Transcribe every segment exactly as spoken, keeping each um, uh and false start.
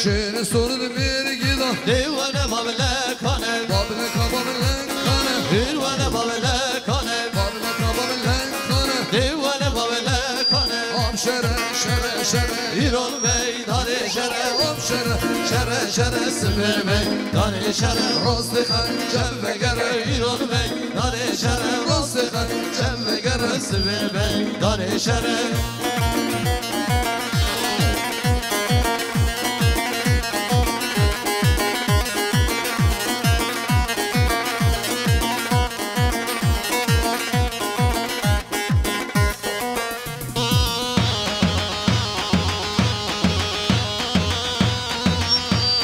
Şêrê sorun mêrgî da. Dêwane babilekane. Babileka babilekane. Hîrwane babilekane. Babileka babilekane. Dêwane babilekane. Am şere, şere, şere. Îro li meydanê şere. Am şere, şere, şere. Sibê li meydanê şere. Rastê xencel vegere. Îro li meydanê şere. Rastê xencel vegere. Sibê li meydanê şere.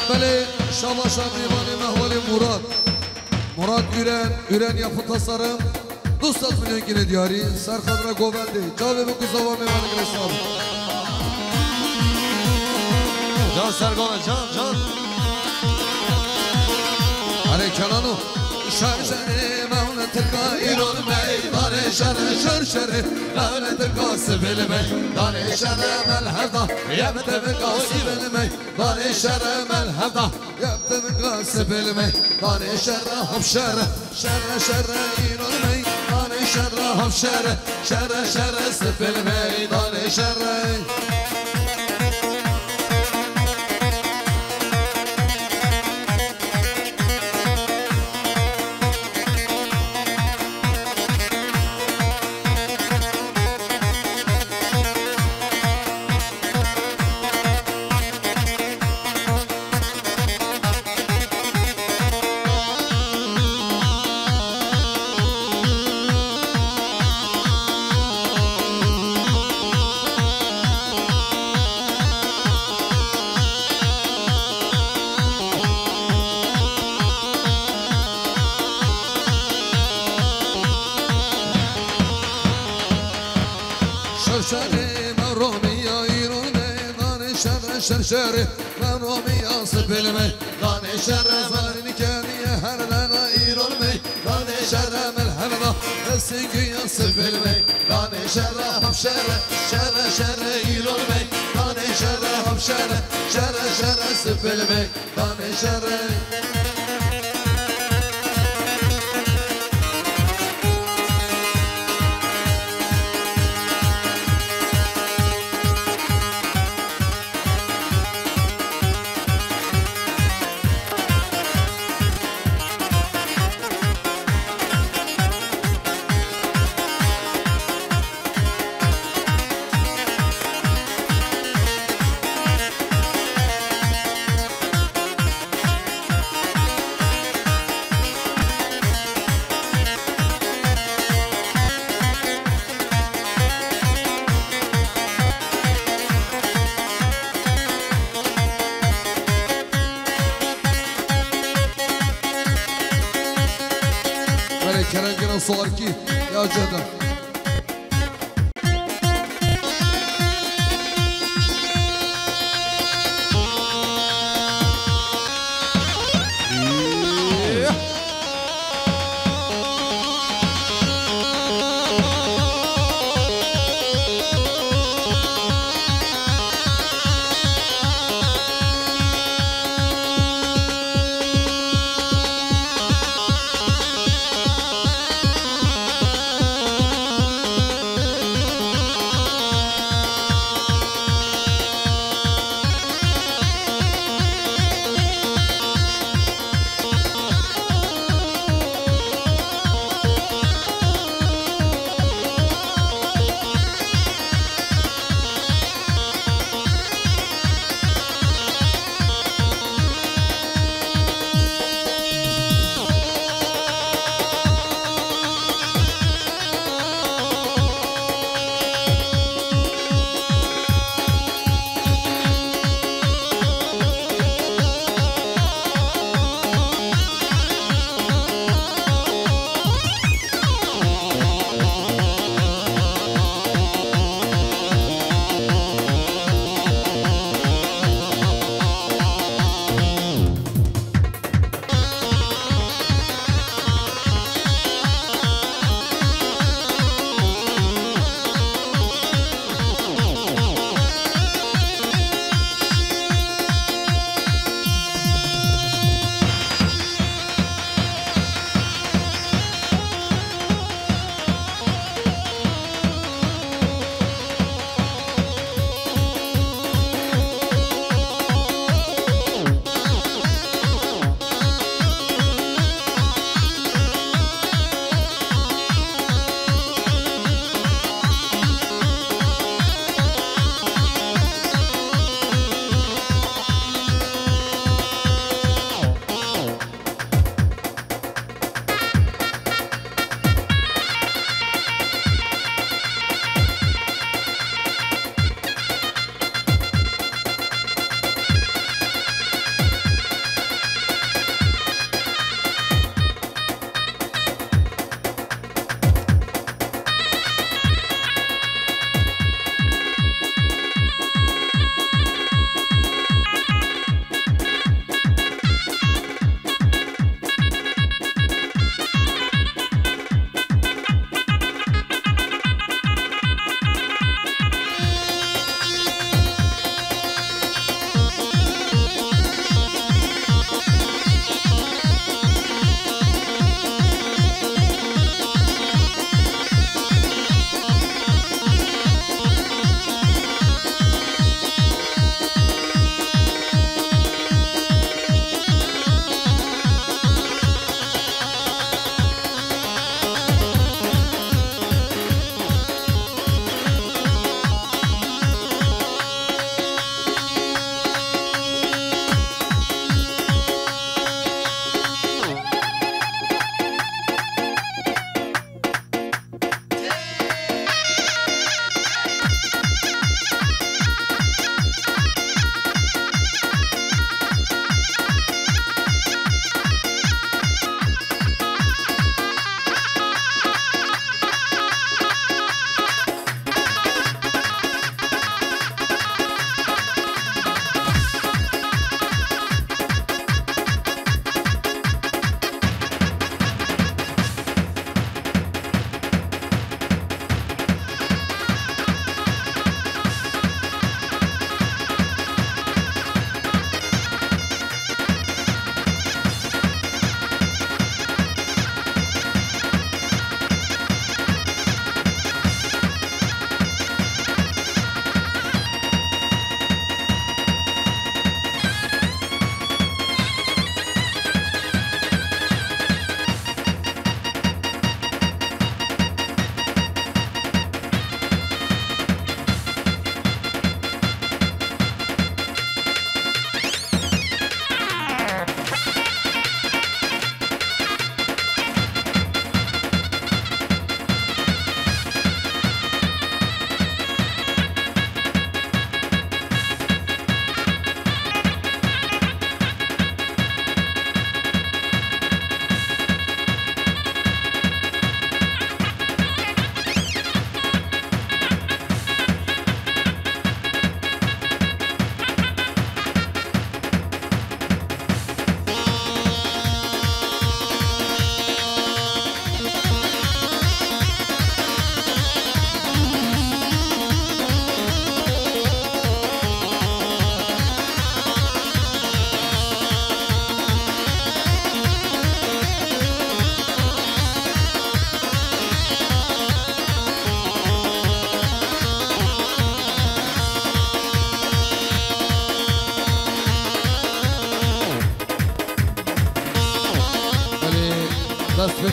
Belê, şabaşa mêvanê me holê Murat. Murat Üren, Üren Yapı Tasarım. Du sed milyon kine diyarî, ser xwe re govendê. Çavê biku zava mêvanê girê sar. Can ser govend, can, can. Erê Kenano. Şer şerê mewle Tirka îro li meydanê şer, şer şerê mewle Tirka sibê li meydanê şer, melhevda yem tevika sibê li meydanê şer, melhevda. Yap devika sibê li meydanê şer, hop şer, şer, şer, îro li meydanê şer, hop şer, şer, şer, sibê li meydanê şer. Şer şerê me romiya îro meydanê şer, şer şerê me romiya sibê li meydanê şer, zarîn keniye her lena îro meydanê şer, melhevda esingiya sibê li meydanê şer, hop şer, şer şer îro meydanê şer, hop şer, şer şer sibê li meydanê şer. Belê kerem kirin suarkî ya ceda.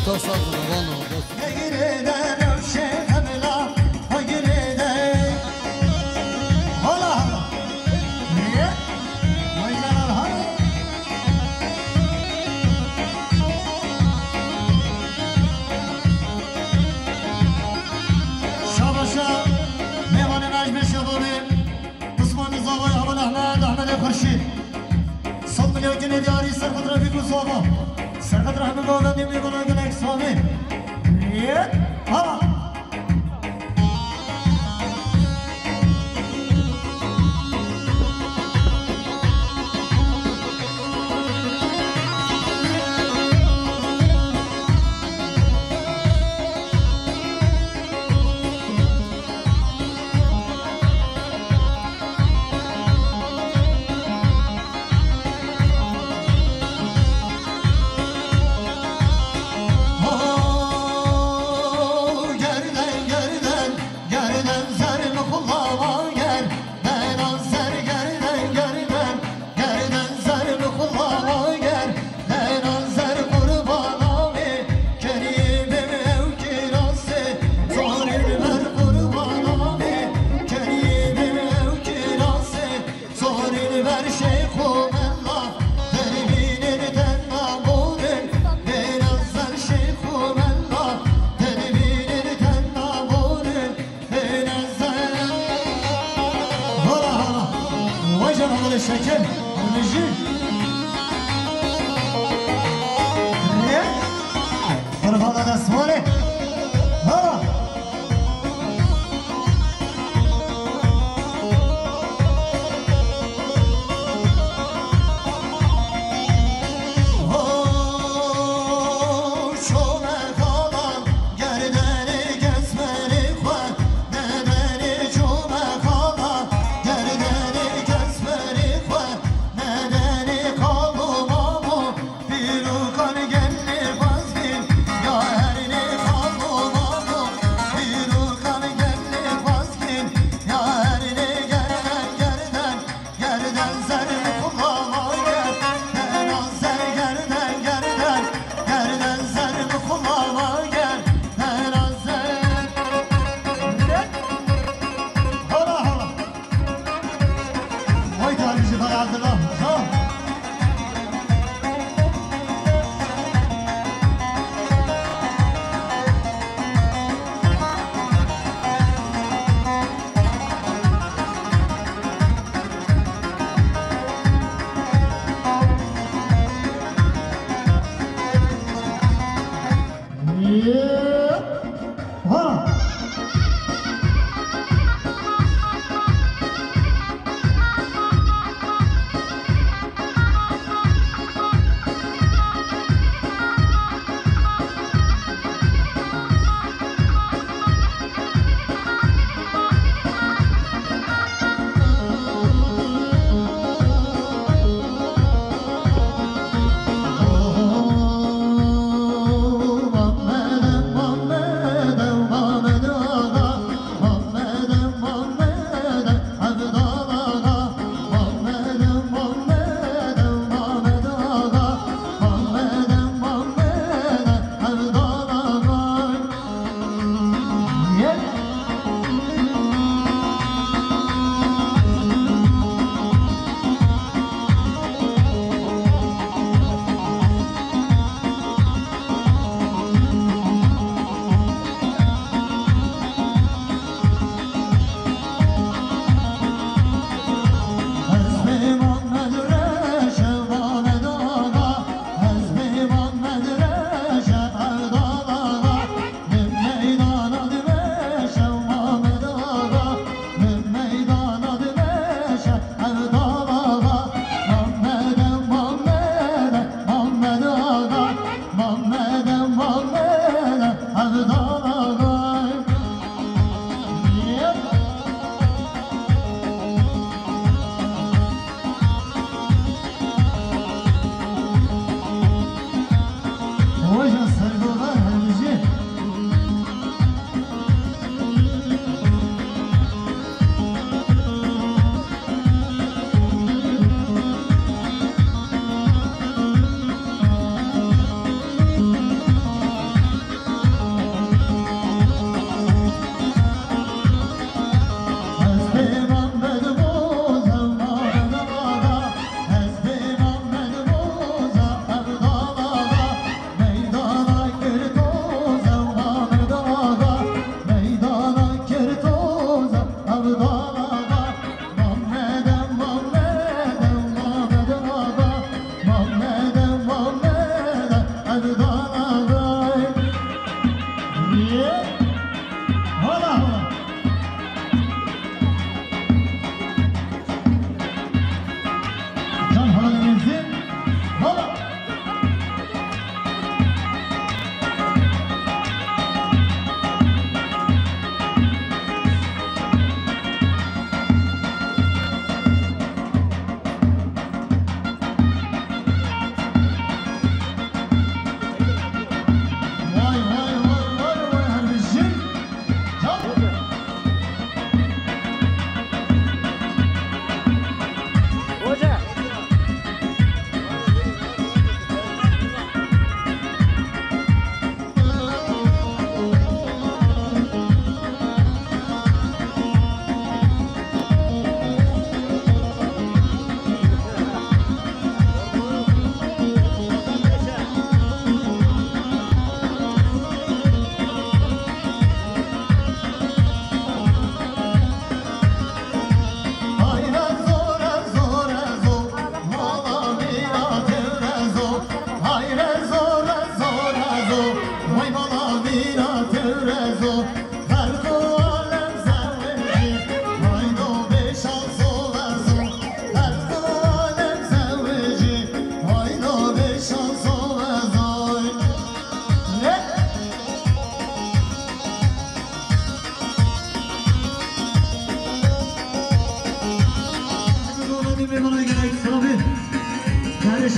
Çok sağ olun, var olun. Giride rewşê Emla, giride. Hala, hala. Niye? Vay lan, hala. Şabaşa, mêvanê me ji me şevabê. Osmanê Zavayê Heval Ehmed, Ehmedê Xurşîd. Sed milyon kinê diyarî serxet Refîk û Sava. Serxet Rehmî Govendî Mîguna Gunek Savî. Yek, ha! Hala, hala. Vay canına şeker. Müzik. Ne? Kurban olasın. Hala.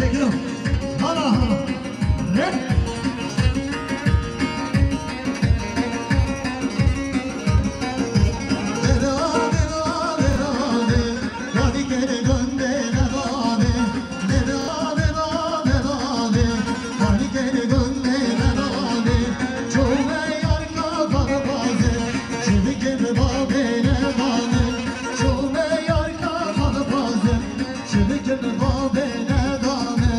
Şekilo. Hala hala. Rap. Çivikin babê nedane.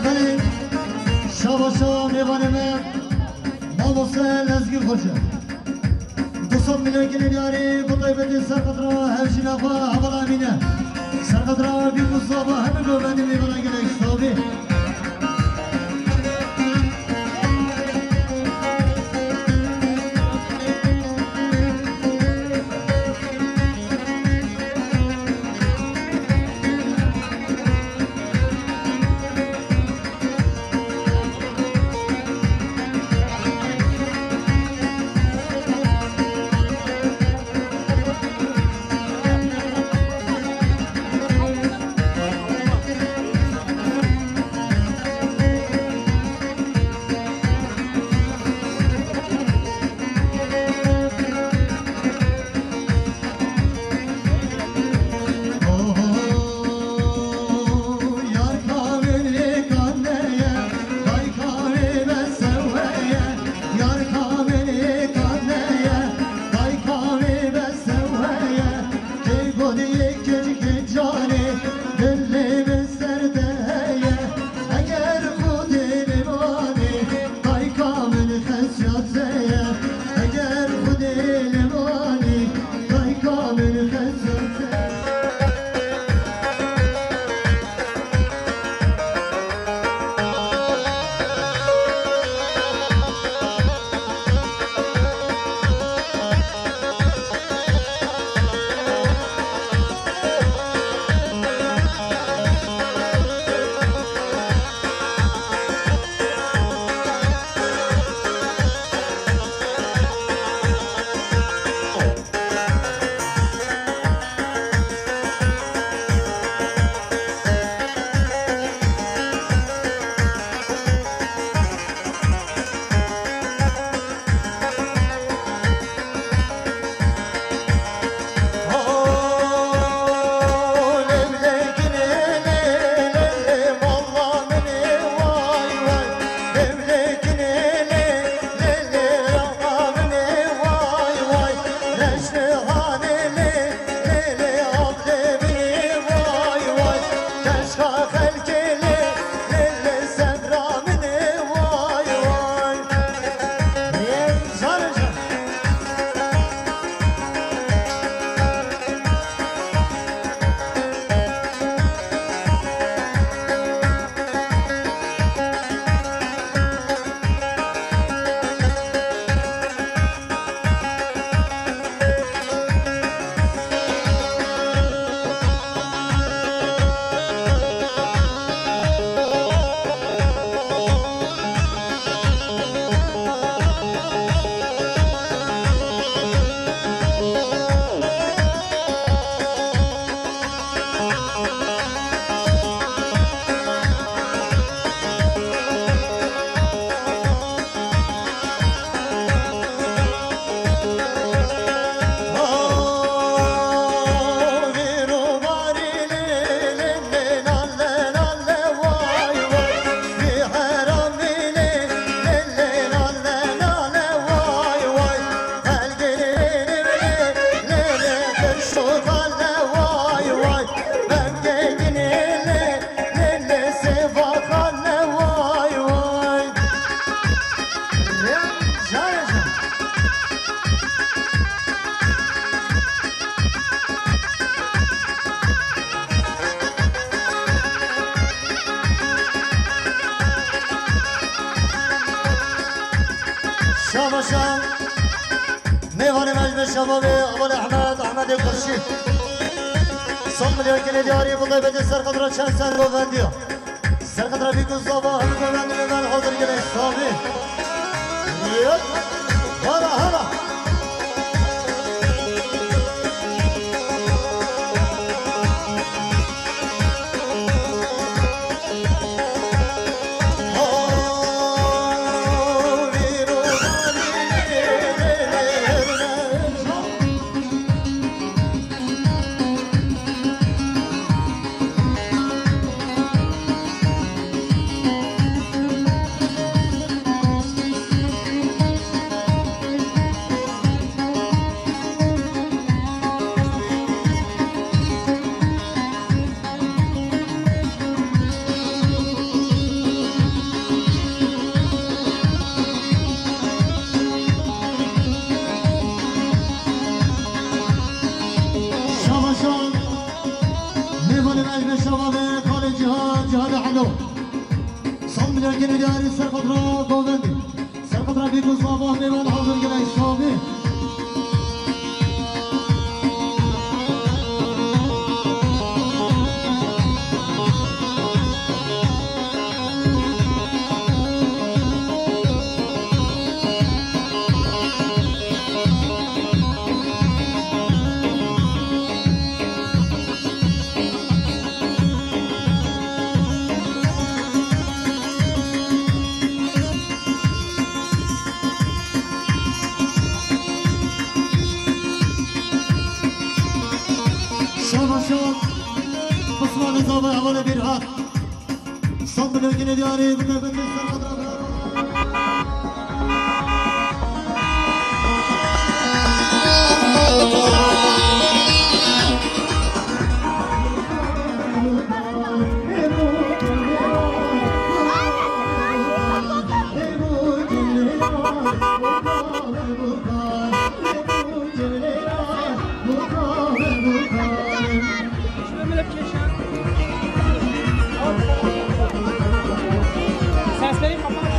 Belê, şaba şaba mêvanê me, mamoste Lezgîn Xoce. Du sed milyon gelê diyarî, bi taybetî serqetira hevjîna xwe hevala Emîne. Serqetira Bîr Mustafa hemî govendî mêvana gelek sabî. Şabaşa. Mêvanê me ji şebabê Heval Ehmed, Ehmedê Kurşî. Sed milyon kinê diyarî bi qeybetê ser qedra çend ser govendiya. Ser qedra bîk û zava hemî govendê me hazir gelek savê. Yep. Hala, hala. Şabaşan, mêvanê me ji şeva ve kalê Cihad, Cihadê Helo. Sed milyon kinê diyarî ser qedra govendê. Ser qedra bîk û zava mêvan hazir gelek savê. Şabaşan, Osmanê Zava hevalê Bîrhat. Sed milyon kinê diyarî bi qeybetê ser qedra. Sesleri kapat.